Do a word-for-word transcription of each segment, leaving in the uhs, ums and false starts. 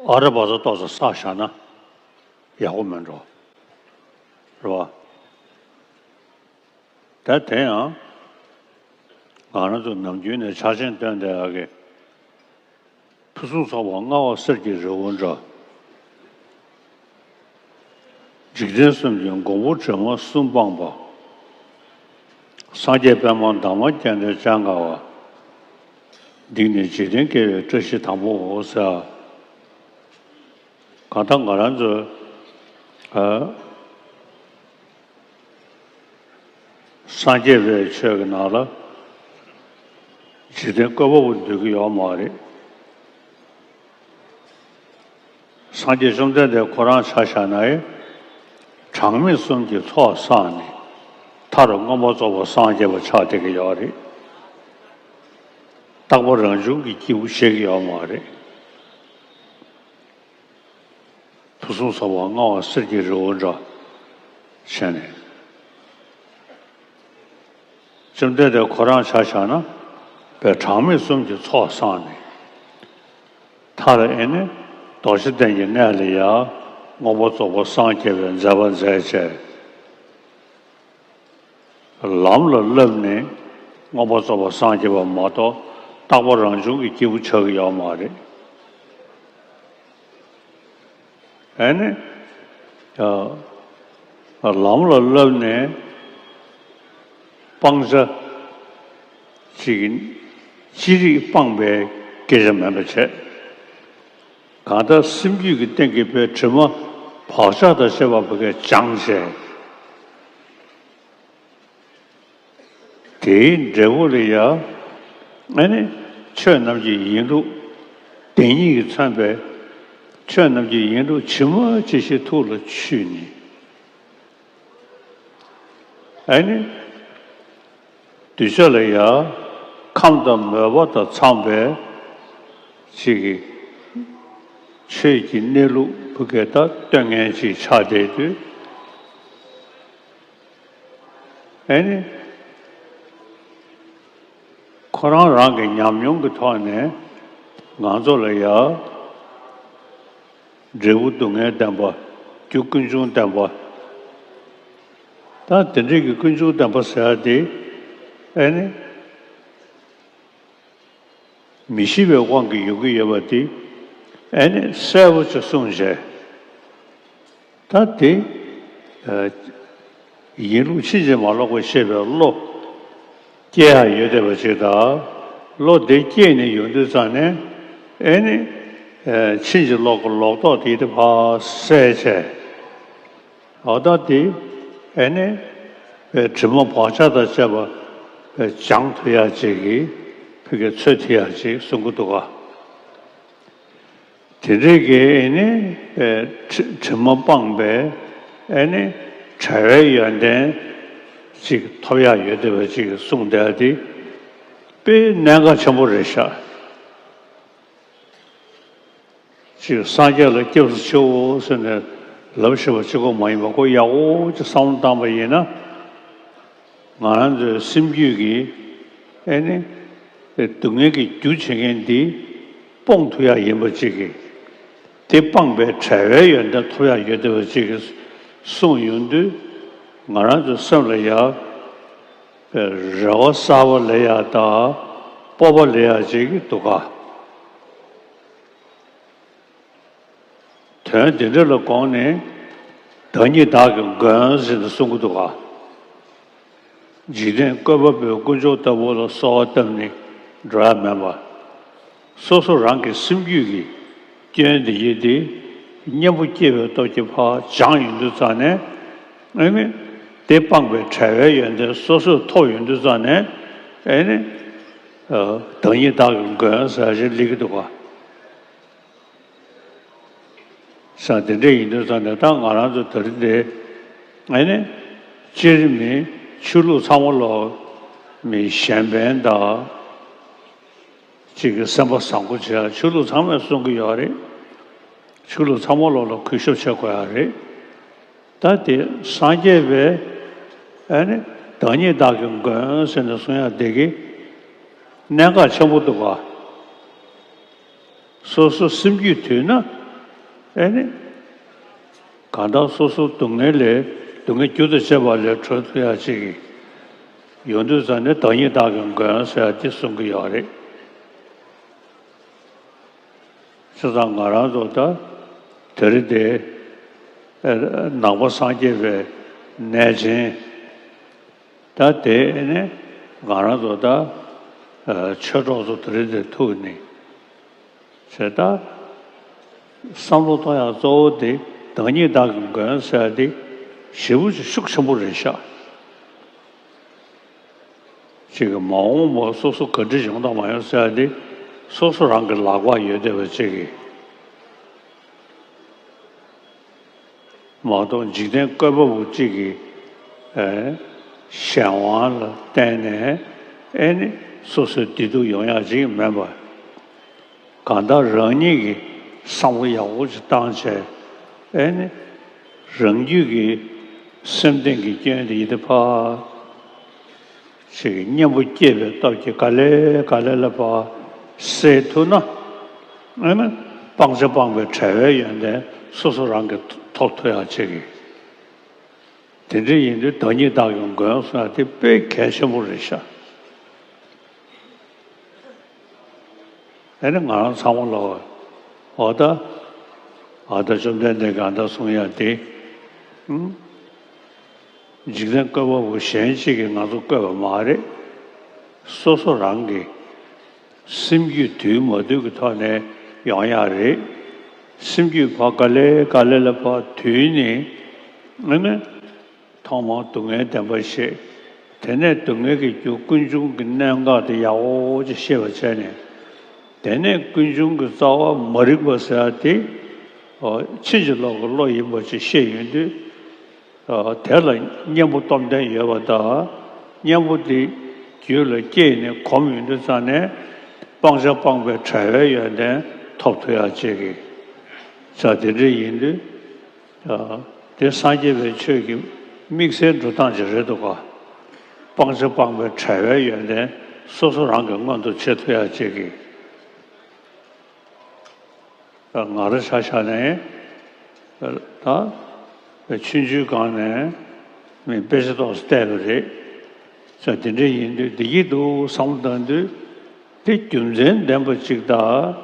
ཨ་ར་བ་ས་ཏོག་ཙམ་བསགས་བཞག་ན་ཡག་པོ་མིན་འགྲོ། རེད་བ། ད་དེ་ཡང་ང་རང་ཚོ་ནམ་རྒྱུན་ནས་ཕྱག་ཆེན་བཏོན་བསྡད་ཡག་གི། ཕུན་སུམ་ཚོགས་པ་མངའ་འོག་གསེར་གྱི་རི་བོ་འདྲ། འཇིག་རྟེན་གསུམ་གྱི་མགོན་པོ་དྲི་མ་གསུམ་སྤངས་པ། སངས་རྒྱས་པདྨ་འདབ་མ་བརྒྱད་ལྡན་སྤྱན་དཀར་བ། འདི་ནི་འཇིག་རྟེན་སྐྱེ་བའི་བཀྲ་ཤིས་དང་པོའོ་ཟེར། གང་ལྟར་ང་རང་ཚོས་ཨ། སངས་རྒྱས་པའི་ཆོས་ཀྱི་ནང་ལ་འཇིག་རྟེན་བཀོད་པ་པོ་འདོད་ཀྱི་ཡོད་མ་རེད། སངས་རྒྱས་བཅོམ་ལྡན་འདས་ཁོ་རང་ཆ་བཞག་ན་ཡང་གྲངས་མེད་གསུམ་གྱི་ཚོགས་བསགས་ནས་མཐར་མངོན་པར་རྫོགས་པར་སངས་རྒྱས་པ་ཆགས་བསྡད་ཀྱི་ཡོད་རེད། རྟག་པ་རང་བྱུང་གི་སྐྱེས་བུ་བྱེད་ཀྱི་ཡོད་མ་རེད། ཕུན་སུམ་ཚོགས་པ་མངའ་འོག་གསེར་གྱི་རི་བོ་འདྲ་བྱས་ནས། བཅོམ་ལྡན་འདས་ཁོ་རང་ཆ་བཞག་ན་པའི་གྲངས་མེད་གསུམ་གྱི་ཚོགས་བསགས་ནས། མཐར་ཨེ་ནི་རྡོ་རྗེ་གདན་གྱི་གནས་ལ་ཡང་མངོན་པར་རྫོགས་པར་སངས་རྒྱས་པའི་མཛད་པ་མཛད་བྱས། ལམ་ལ་བསླབས་ནས་མངོན་པར་རྫོགས་པར་སངས་རྒྱས་པ་མ་གཏོགས་རྟག་པ་རང་བྱུང་གི་སྐྱེས་བུ་ཆགས་ཀྱི་ཡོད་མ་རེད། ཨེ་ནི། ཡ། ལམ་ལ་བསླབས་ནས་སྤང་བྱ་ཅིག་ཅི་རིགས་སྤངས་པའི་སྐད་ཆ་མིན་པ་བྱས། གང་ལྟར་སེམས་རྒྱུད་ཀྱི་སྟེང་གི་པའི་དྲི་མ་བག་ཆགས་དང་བཅས་པ་བོད་སྐད་སྦྱངས་བྱས། དེའི་འབྲས་བུ་ལ་ཡང་ཨ་ནི་ཆོས་རྣམས་ཀྱི་ཡིན་ལུགས་བདེན་གཉིས་ཀྱིས་མཚོན་པའི་ཆོས་རྣམས་ཀྱི་ཡིན་ལུགས་ཇི་མ་ཇི་བཞིན་ཐུགས་ལ་ཆུད་ནས། ཨ་ནི་གདུལ་བྱ་ལ་ཡང་ཁམས་དང་མོས་པ་དང་འཚམས་པའི་ཅིག་གི་ཆོས་ཀྱི་གནས་ལུགས་བུ་གའི་ད་སྟོན་མཁན་ཅིག་ཆགས་བསྡད་དུས། ཨེ་ནི། ཁོ་རང་རང་གི་ཉམས་མྱོང་གི་ཐོག་ནས་ང་ཚོ་ལ་ཡང་འབྲས་བུ་སྡུག་བསྔལ་བདེན་པ། རྒྱུ་ཀུན་འབྱུང་བདེན་པ། ད་དེ་འདྲའི་གི་ཀུན་འབྱུང་བདེན་པ་ཟེར་ཡ་དེ་ཨེ་ནི། མི་ཤེས་པའི་དབང་གིས་ཡོང་གི་ཡོད་པ་དེ་ཨེ་ནི་གསལ་པོ་ཅིག་གསུངས་བྱས། ད་དེ་ཨ། ཡིན་ལུགས་ཕྱིན་ཅི་མ་ལོག་པ་ཤེས་པའི་བློ་སྐྱེ་ཡ་ཡོད་བསྡད་པ་ཅིག་དང་། བློ་དེ་སྐྱེས་ནས་ཡོང་དུས་ཙང་ནས་ཨེ་ནི་ཨ། ཕྱིན་ཅི་ལོག་གི་ལོག་རྟོག་དེ་དེ་ཕར་བསལ་བྱས། འོ་ད་དེ་ཨེ་ནི་པའི་དྲི་མ་བག་ཆགས་དང་བཅས་པ་པའི་སྦྱང་ཐུབ་ཡ་ཅིག་གི་ཕ་གི་འཚོལ་ཐུབ་ཡ་ཅིག་གསུང་གི་འདུག་ག། དེ་འདྲའི་གི་ཨེ་ནི་པའི་དྲི་དྲི་མ་སྤངས་པའི་ཨེ་ནི་བྲལ་བའི་ཡོན་ཏན་ཅིག་ཐོབ་ཡ་ཡོད་བསྡད་པ་ཅིག་གསུངས་བསྡད་དེ་དཔེ་གནད་འགག་ཆེན་པོ་རེད་ཤག། ཅིག་སངས་རྒྱས་ལ་སྐྱབས་སུ་མཆིའོ་ཟེར་ནས་ལབ་ཤེས་པ་གཅིག་པོ་མ་ཡིན་པ་ཁོ་ཡག་པོ་ཅིག་བསམ་བློ་བཏང་པ་ཡིན་ན། ང་རང་ཚོའི་སེམས་རྒྱུད་ཀྱི་ཨེ་ནི་སྡུག་བསྔལ་གྱི་རྒྱུ་བྱེད་མཁན་འདི་སྤོང་ཐུབ་ཡ་ཡིན་པ་ཅིག་གིས། དེ་སྤངས་པའི་བྲལ་བའི་ཡོན་ཏན་ཐོབ་ཡ་ཡོད་བསྡད་པ་ཅིག་གིས་གསུངས་ཡོང་དུས། ང་རང་ཚོའི་སེམས་ལ་ཡ་རེ་བ་གསར་པ་ལེན་ཡ་དང་སྤོབས་པ་ལེན་ཡ་ཅིག་འདུག་ག། དོན་དེ་འདྲ་ལ་དགོངས་ནས་བདག་ཉིད་བདག་གི་མགོན་ཟེར་ནས་གསུང་གི་འདུག་ག། འཇིག་རྟེན་བཀོད་པ་པོའི་དཀོན་མཆོག་ལྟ་བུ་ལ་གསོལ་བ་བཏབ་ནས་འགྲོ་ཡ་མེད་པ། སོ་སོ་རང་གི་སེམས་རྒྱུད་ཀྱི་སྐྱོན་དེ་ཡི་དེ་གཉེན་པོ་སྐྱེས་པའི་སྟོབས་ཀྱིས་ཕར་སྦྱངས་ཡོང་དུས་ཙང་ནས་ཨེ་ནི་དེ་སྤངས་པའི་བྲལ་བའི་ཡོན་ཏན་སོ་སོས་ཐོབ་ཡོང་དུས་ཙང་ནས་ཨེ་ནི་བདག་ཉིད་བདག་གི་མགོན་ཟེར་ཞིག་སླེབས་ཀྱི་འདུག་ག། ས་དེ་འདྲ་ཡིན་དུས་ཙང་ནས་ད་ང་རང་ཚོ་དེ་རིང་འདི་ཨེ་ནི་སྤྱིར་མི་ཆོས་ལུགས་ཚང་མ་ལོག་མི་གཞན་ཕན་དང་ཅིག་གི་སེམས་པ་བཟང་པོ་བྱེད་ཡ་ཆོས་ལུགས་ཚང་མས་གསུང་གི་ཡོད་རེད། ཆོས་ལུགས་ཚང་མ་ལོག་ལ་གུས་ཞབས་བྱེད་དགོས་ཡ་རེད། ད་དེ་སངས་རྒྱས་པས་ཨེ་ནི་བདག་ཉིད་བདག་གི་མགོན་ཟེར་ནས་གསུང་ཡ་དེ་གི་གནད་འགག་ཆེན་པོ་འདུག་ག། སོ་སོ་སེམས་རྒྱུད་དུལ་ན་ ཨེ་ནི། གང་ལྟར་སོ་སོ་སྡུག་བསྔལ་ལས་སྡུག་བསྔལ་རྒྱུ་དང་བཅས་པ་ལས་གྲོལ་ཐུབ་ཡ་ཅིག་ཡོང་དུས་ཙང་ནས་བདག་ཉིད་བདག་གི་མགོན་ཟེར་ཡ་དེ་གསུང་གི་ཡོད་རེད། བྱས་ཙང་ང་རང་ཚོ་ད་དེ་རིང་དེ་ནང་པ་སངས་རྒྱས་པའི་གནས་ཆེན། ད་དེ་ནས་ང་རང་ཚོ་ད་ཆོས་གྲོགས་ཚོ་དེ་རིང་དེ་ཐུག་ནས་བྱས་ད་བསམ་བློ་གཏོང་ཡག་གཙོ་བོ་དེ་བདག་ཉིད་བདག་གི་མགོན་ཟེར་ཡ་དེ་ཞེ་པོ་ཅིག་ཤུགས་ཆེན་པོ་རེད་ཤག་ཅིག་གི་མ་འོངས་པ་སོ་སོ་ག་འདྲ་ཡོང་དང་མ་ཡོང་ཟེར་ཡ་དེ་སོ་སོ་རང་གི་ལག་པར་ཡོད་བསྡད་པ་ཅིག་གི་མ་གཏོགས་འཇིག་རྟེན་བཀོད་པ་པོ་གཅིག་གིས་ཨེ་གཞན་དབང་ལ་བརྟེན་ནས་ཨེ་ནི་སོ་སོའི་བདེ་སྡུག་ཡོང་ཡག་ཅིག་མིན་པར། གང་ལྟར་རང་ཉིད་ཀྱིས་བསམ་བློ་ཡག་པོ་ཅིག་བཏང་བྱས་ཨེ་ནི་རང་རྒྱུད་ཀྱི་སེམས་གཏིང་གི་སྐྱོན་དེ་ཡིད་དུ་ཕར། ཞིག་གཉེན་པོ་སྐྱེས་པའི་སྟོབས་ཀྱིས་ག་ལེ་ག་ལེ་ལ་ཕར་སེལ་ཐུབ་ན། ཨ་ནི་སྤང་བྱ་སྤངས་པའི་བྲལ་བའི་ཡོན་ཏན་སོ་སོ་རང་གིས་ཐོབ་ཐུབ་ཡག་ཅིག་གི་དེ་འདྲ་ཡིན་དུས་བདག་ཉིད་བདག་གི་མགོན་གསུང་ཡག་དེ་དཔེ་གལ་ཆེན་པོ་རེད་ཤག་ཨ་ནི་ང་རང་ཚང་མ་ལ་འོ་ད་ཨ་ད་བཅོམ་ལྡན་འདས་ཀྱིས་ཨ་ད་གསུང་ཡག་དེ། ཨང་། འཇིག་རྟེན་བཀོད་པ་པོ་གཞན་གཅིག་གིས་ང་ཚོ་བཀོད་པ་མ་རེད། སོ་སོ་རང་གིས་སེམས་རྒྱུད་དུལ་མ་དུལ་གྱི་ཐོག་ནས་ཡོང་ཡག་རེད། སེམས་རྒྱུད་ཕར་ག་ལེ་ག་ལེ་ལ་ཕར་དུལ་ནས་ཨ་ནི་ཐོག་མར་སྡུག་བསྔལ་བདེན་པ་ཤེས། དེ་ནས་སྡུག་བསྔལ་གྱི་རྒྱུ་ཀུན་འབྱུང་གི་གནད་འགག་དེ་ཡག་པོ་ཅིག་ཤེས་པ་བྱས་ནས། དེ་ནས་ཀུན་འབྱུང་གི་རྩ་བ་མ་རིག་པ་ཟེར་ཡག་དེ་ཕྱིན་ཅི་ལོག་གི་བློ་ཡིན་པ་ཅིག་ཤེས་ཡོང་དུས། དེ་ལ་གཉེན་པོ་སྟོབས་ལྡན་ཡོད་པ་དང་། གཉེན་པོ་དེ་རྒྱུད་ལ་སྐྱེས་ནས་གོམས་ཡོང་དུས་ཙང་ནས་སྤང་བྱ་སྤངས་པའི་བྲལ་བའི་ཡོན་ཏན་ཐོབ་ཐུབ་ཡག་ཅིག་གི་ས་དེ་འདྲ་ཡིན་དུས། དེ་སངས་རྒྱས་པའི་ཆོས་ཀྱི་དམིགས་བསལ་འགྲོ་སྟངས་ཅིག་རེད་འདུག་ག་སྤང་བྱ་སྤངས་པའི་བྲལ་བའི་ཡོན་ཏན་སོ་སོ་རང་གིས་མངོན་དུ་བྱེད་ཐུབ་ཡག་ཅིག་གི་ང་རང་ཆ་བཞག་ནས་ད་ཆུང་ཆུང་སྒང་ནས་མི་དཔེ་ཆ་ཏོག་ཙམ་བལྟས་པ་རེད། ས་དེ་འདྲ་ཡིན་དུས་བདེ་སྐྱིད་འདུག་བསམ་བློ་བཏང་དུས། དེ་རྒྱུ་མཚན་ལྡན་པ་ཅིག་དང་།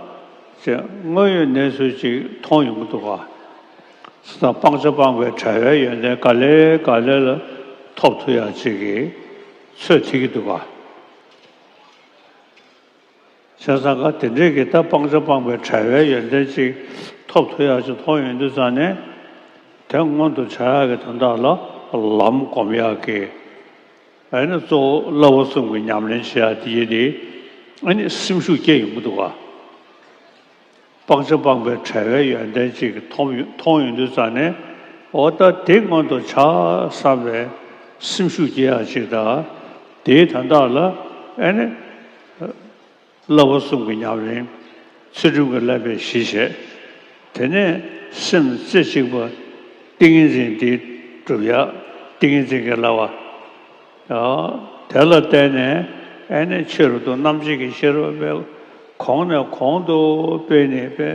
ཅེས་དངོས་ཡོད་གནས་ཚུལ་ཅིག་མཐོང་ཡོང་གི་འདུག་ག་ས་དང་སྤང་བྱ་སྤངས་པའི་བྲལ་བའི་ཡོན་ཏན་ག་ལེ་ག་ལེ་ལ་ཐོབ་ཐུབ་ཡག་ཅིག་གི་ཚོད་ཐིག་གི་འདུག་ག་བྱས་ཙང་ག་དེ་འདྲས་ཀྱི་ད་སྤང་བྱ་སྤངས་པའི་བྲལ་བའི་ཡོན་ཏན་ཅིག་ཐོབ་ཐུབ་ཡག་ཅིག་མཐོང་ཡོང་དུས་ཙང་ནས། དེ་མངོན་དུ་བྱ་ཡག་གི་དོན་དག་ལ་ལམ་སྒོམ་ཡག་གི་ཨ་ནི་གཙོ་བོ་བསླབ་པ་གསུམ་གྱི་ཉམས་ལེན་བྱེད་ཡག་དེ་ཡིན་ཏེ། ཨ་ནི་སེམས་ཤུགས་སྐྱེ་ཡོང་གི་འདུག་ག་སྤང་བྱ་སྤངས་པའི་བྲལ་བའི་ཡོན་ཏན་ཅིག་མཐོང་མཐོང་ཡོང་དུས་ཙང་ནས། འོ་ད་དེ་མངོན་དུ་བྱ་བསམ་པའི་སེམས་ཤུགས་སྐྱེ་ཡག་ཅིག་དང་། དེའི་དོན་དག་ལ་ཨ་ནི། བསླབ་པ་གསུམ་གྱི་ཉམས་ལེན། ཚུལ་ཁྲིམས་ཀྱི་བསླབ་པའི་གཞི་བྱས། དེ་ནས་སེམས་རྩེ་གཅིག་པ་ཏིང་ངེ་འཛིན་འདི་སྒྲུབ་ཡག་ཏིང་ངེ་འཛིན་གྱི་བསླབ་པ། དེ་ལ་བརྟེན་ནས་ཨ་ནི་ཆོས་རབ་ཏུ་རྣམ་འབྱེད་ཀྱི་ཤེས་རབ་སྦེ་གོང་ནས་གོང་དུ་སྤེལ་ནས་སྦེ་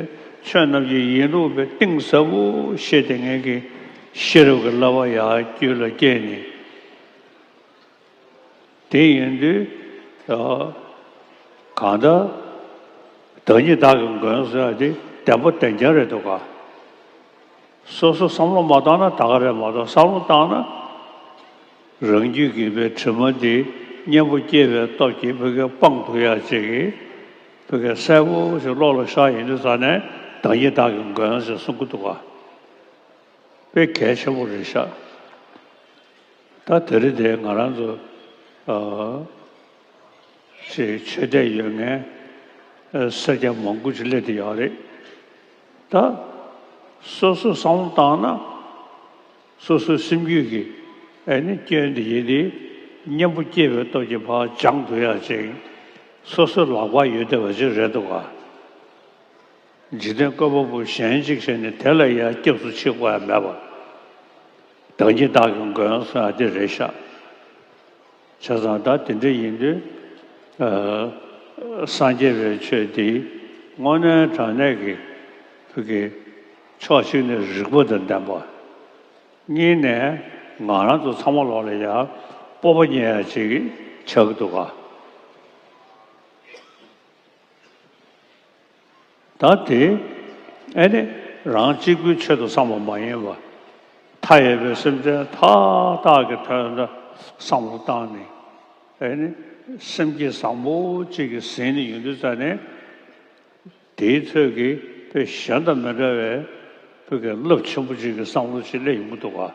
ཆོས་རྣམས་ཀྱི་ཡིན་ལུགས་སྦེ་གཏིང་ཟབ་པོ་ཤེས་ཏེ་ངེད་ཀྱི་ཤེས་རབ་ཀྱི་བསླབ་པ་ཡར་རྒྱུད་ལ་སྐྱེས་ནས། དེ་ཡིན་དུས། གང་ལྟར། བདག་ཉིད་བདག་གི་མགོན་ཟེར་བ་དེ་བདེན་པ་བདེན་རྐྱང་རེད་འདུག་ག་སོ་སོ་བསམ་བློ་མ་བཏང་ན་ད་ག་རེད་མ་གཏོགས་བསམ་བློ་བཏང་ན། རང་རྒྱུད་ཀྱི་པའི་དྲི་མ་འདི་གཉེན་པོ་སྐྱེས་པའི་སྟོབས་ཀྱིས་བུ་གའི་སྤང་ཐུབ་ཡག་ཅིག་གིས། བུ་གའི་གསལ་པོ་ཞིག་བློ་ལ་ཤར་ཡོང་དུས་ཙང་ནས་བདག་ཉིད་བདག་གི་མགོན་ཟེར་གསུང་གི་འདུག་ག་དཔེ་གལ་ཆེན་པོ་རེད་ཤག་ད་དེ་རིང་དེ་ང་རང་ཚོ་ཨ་ཅིག་ཆོས་དད་ཡོད་མཁན་ཨ་སེར་སྐྱ་མང་པོ་ཅིག་སླེབས་བསྡད་ཡོད་རེད། ད་སོ་སོ་བསམ་བློ་བཏང་ན་སོ་སོའི་སེམས་རྒྱུད་ཀྱི་ཨ་ནི་སྐྱོན་དེ་ཡིན་དེ་གཉེན་པོ་སྐྱེས་པའི་སྟོབས་ཀྱིས་ཕར་སྦྱང་ཐུབ་ཡག་ཅིག་སོ་སོའི་ལག་པར་ཡོད་བསྡད་པ་ཅིག་རེད་འདུག་ག་འཇིག་རྟེན་བཀོད་པ་པོ་གཞན་གཅིག་བྱས་ནས་དེ་ལ་ཡང་སྐྱབས་སུ་མཆི་དགོས་ཡ་མེད་པ། བདག་ཉིད་བདག་གི་མགོན་གསུང་ཡ་དེ་རེད་ཤག་བྱས་ཙང་ད་དེ་འདྲ་ཡིན་དུས། ཨ་སངས་རྒྱས་པའི་ཆོས་འདི་དངོས་གནས་དྲང་གནས་ཀྱི་བོད་ཀྱི་ ཕྱོགས་གཅིག་ནས་རིག་པ་དང་ལྡན་པ། གཉིས་ནས་ང་རང་ཚོ་ཚང་མ་ལོག་ལ་ཡ་སྤོབས་པ་རྙེད་ཡ་ཅིག་ཆགས་ཀྱི་འདུག་ག་ད་དེ་ཨེ་ནི་རང་གཅིག་པུའི་ཆེད་དུ་བསམ་པ་མ་ཡིན་པ། མཐའ་ཡས་པའི་སེམས་ཅན་མཐའ་དག་གི་དོན་ལ་བསམ་བློ་བཏང་ནས་ཨེ་ནི་སེམས་བསྐྱེད་བཟང་པོ་གཅིག་གིས་ཟིན་ནས་ཡོང་དུས་ཙ་ནས། དེའི་ཚོད་ཀྱིས་དཔེ་གཞན་དང་མི་འདྲ་བའི་བོད་ཀྱི་རླབས་ཆེན་པོ་ཅིག་གི་བསམ་བློ་ཅིག་སླེབས་ཡོང་གི་འདུག་ག་བྱས་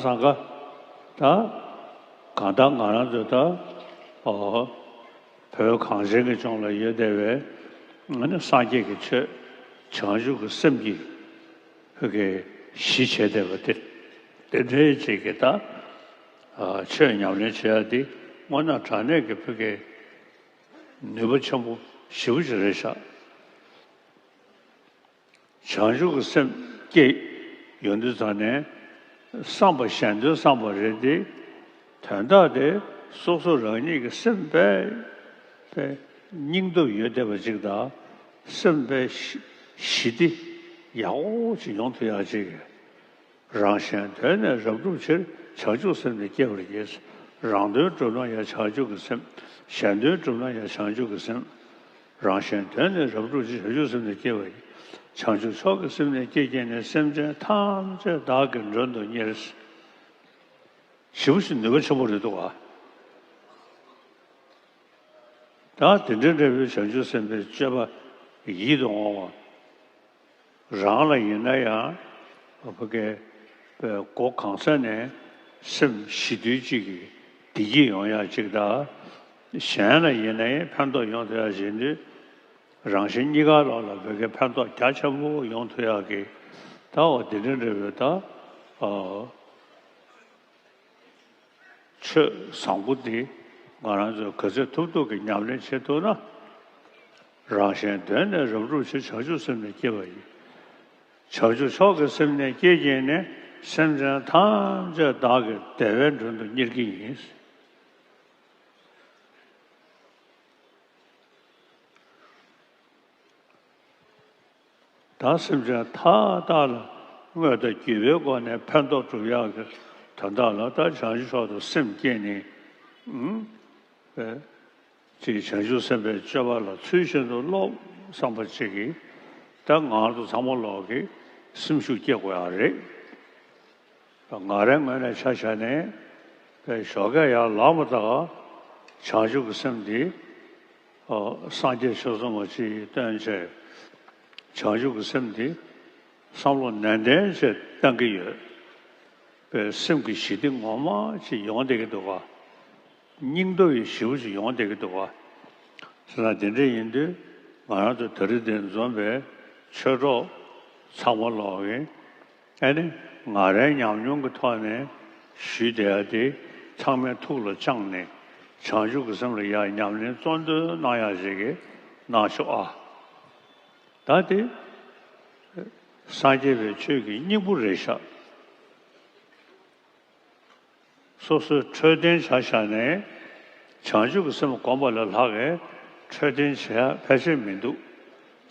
ཙང་ཀ་ད་གང་ལྟར་ང་རང་ཚོས་ད་ཨོ་བོད་གངས་ཅན་གྱི་ལྗོངས་ལ་ཡོད་བསྡད་པའི་ཨ་ནི་སངས་རྒྱས་ཀྱི་ཆོས་བྱང་ཆུབ་ཀྱི་སེམས་ཀྱི་བོད་ཀྱི་གཞི་བྱས་བསྡད་པ་དེ་དེ་འདྲའི་ཅིག་གི་ད་ཨ་ཆོས་ཉམས་ལེན་བྱེད་ཡ་འདི་དངོས་གནས་དྲང་གནས་ཀྱི་བོད་ཀྱི་ནུས་པ་ཆེན་པོ་ཞེ་པོ་ཅིག་རེད་ཤག་བྱང་ཆུབ་ཀྱི་སེམས་སྐྱེས་ཡོང་དུས་ཙང་ནས་བསམ་པ་གཞན་དོན་བསམ་པ་རེད་དེ། དོན་དག་དེ་སོ་སོ་རང་ཉིད་ཀྱི་སེམས་དཔེ་དཔེ་སྙིང་སྟོབས་ཡོད་བསྡད་པ་ཅིག་དང་། སེམས་དཔེ་ཞི་ཞི་བདེ་ཡག་པོ་ཅིག་ཡོང་ཐུབ་ཡག་ཅིག་རང་གཞན་དོན་ནི་རབ་བསྒྲུབ་ཕྱིར། བྱང་ཆུབ་སེམས་ནི་སྐྱེ་བར་བགྱི། རང་དོན་བསྒྲུབ་ན་ཡང་བྱང་ཆུབ་ཀྱི་སེམས། གཞན་དོན་བསྒྲུབ་ན་ཡང་བྱང་ཆུབ་ཀྱི་སེམས། རང་གཞན་དོན་ནི་རབ་བསྒྲུབ་ཕྱིར། བྱང་ཆུབ་སེམས་ནི་སྐྱེ་བར་བགྱི། བྱང་ཆུབ་མཆོག་གི་སེམས་ནི་བསྐྱེད་བགྱིས་ནས། སེམས་ཅན་ཐམས་ཅད་བདག་གིས་མགྲོན་དུ་གཉེར། ཞེ་པོ་ཞིག་ནུས་པ་ཆེན་པོ་རེད་འདུག་ག་ད་དེ་འདྲ་འདྲ་བའི་བྱང་ཆུབ་སེམས་དཔའི་སྤྱོད་པ་ཡིད་དུ་འོང་བ། རང་ལ་ཡིན་ན་ཡང་ཕ་གི་མགོ་གང་ས་ནས་སེམས་ཞི་དུལ་གཅིག་གིས་བདེ་སྐྱིད་ཡོང་ཡག་གཅིག་དང་། གཞན་ལ་ཡིན་ན་ཡང་ཕན་ཐོགས་ཡོང་ཐུབ་ཡག་བྱེད་དུས། རང་གཞན་གཉིས་ཀ་ལོག་ལ་བོད་སྐད་ཕན་ཐོགས་རྒྱ་ཆེན་པོ་ཡོང་ཐུབ་ཡག་གི་ད་འོ་དེ་འདྲ་འདྲ་བའི་ད་ཨ་ཆོས་བཟང་པོ་འདི་ང་རང་ཚོས་ག་ཚོད་ཐུབ་ཐུབ་ཀྱིས་ཉམས་ལེན་བྱེད་ཐུབ་ན། རང་གཞན་དོན་ནི་རབ་བསྒྲུབ་ཕྱིར། བྱང་ཆུབ་སེམས་ནི་སྐྱེ་བ་ཡིན། བྱང་ཆུབ་མཆོག་གི་སེམས་ནི་བསྐྱེད་བགྱིས་ནས། སེམས་ཅན་ཐམས་ཅད་བདག་གིས་བདེ་བའི་མགྲོན་དུ་གཉེར་གྱི་ཡིན། ད་སེམས་ཅན་མཐའ་དག་ལ་དངོས་དང་བརྒྱུད་པའི་སྒོ་ནས་ཕན་ཐོགས་སྒྲུབ་ཡག་གི་དོན་དག་ལ་ད་བྱང་ཆུབ་མཆོག་ཏུ་སེམས་བསྐྱེད་ནས། ཨུམ། ཅིག་བྱང་ཆུབ་སེམས་དཔའི་སྤྱོད་པ་ལ་ཚུལ་བཞིན་དུ་སློབ་བསམ་པ་ཅིག་གིས་ད་ང་རང་ཚོ་ཚང་མ་ལོག་གི་སེམས་ཤུགས་སྐྱེ་དགོས་ཡག་རེད། ང་རའི་ངོས་ནས་ཆ་བཞག་ནས་པའི་ཞོགས་ཀས་ཡར་ལངས་པ་དང་བྱང་ཆུབ་ཀྱི་སེམས་འདི་སངས་རྒྱས་ཆོས་ཚོགས་མ་ཅིག་བཏོན་བྱས་བྱང་ཆུབ་ཀྱི་སེམས་འདི་བསམ་བློ་ནན་ཏན་བྱས་བཏང་གི་ཡོད། པའི་སེམས་ཀྱི་ཞི་བདེ་ངོ་མ་ཅིག་ཡོང་བསྡད་ཀྱི་འདུག་ག་སྙིང་སྟོབས་ཡང་ཞེ་པོ་ཅིག་ཡོང་བསྡད་ཀྱི་འདུག་ག་ཟེར་ན་དེ་འདྲ་ཡིན་དུས་ང་རང་ཚོ་ད་རེས་འདིར་འཛོམས་པའི་ཆོས་གྲོགས་ཚང་མ་ལོག་གིས་ཨ་ནི་ང་རའི་ཉམས་མྱོང་གི་ཐོག་ནས་ཞུས་བསྡད་ཡ་དེ་ཚང་མའི་ཐུགས་ལ་བཅངས་ནས་བྱང་ཆུབ་ཀྱི་སེམས་ལ་ཡ་ཉམས་ལེན་གཙོ་འདོན་གནང་ཡ་ཞིག་གི་གནང་ཤོག་ཨ། ད་དེ་སངས་རྒྱས་པའི་ཆོས་ཀྱི་སྙིང་པོ་རེད་ཤག་སོ་སོའི་འཕྲོད་བསྟེན་བྱ་བཞག་ནས་བྱང་ཆུབ་ཀྱི་སེམས་སྒོམ་པ་ལས་ལྷག་གི་འཕྲོད་བསྟེན་བྱེད་ཡ་ཕལ་ཆེར་མི་འདུག་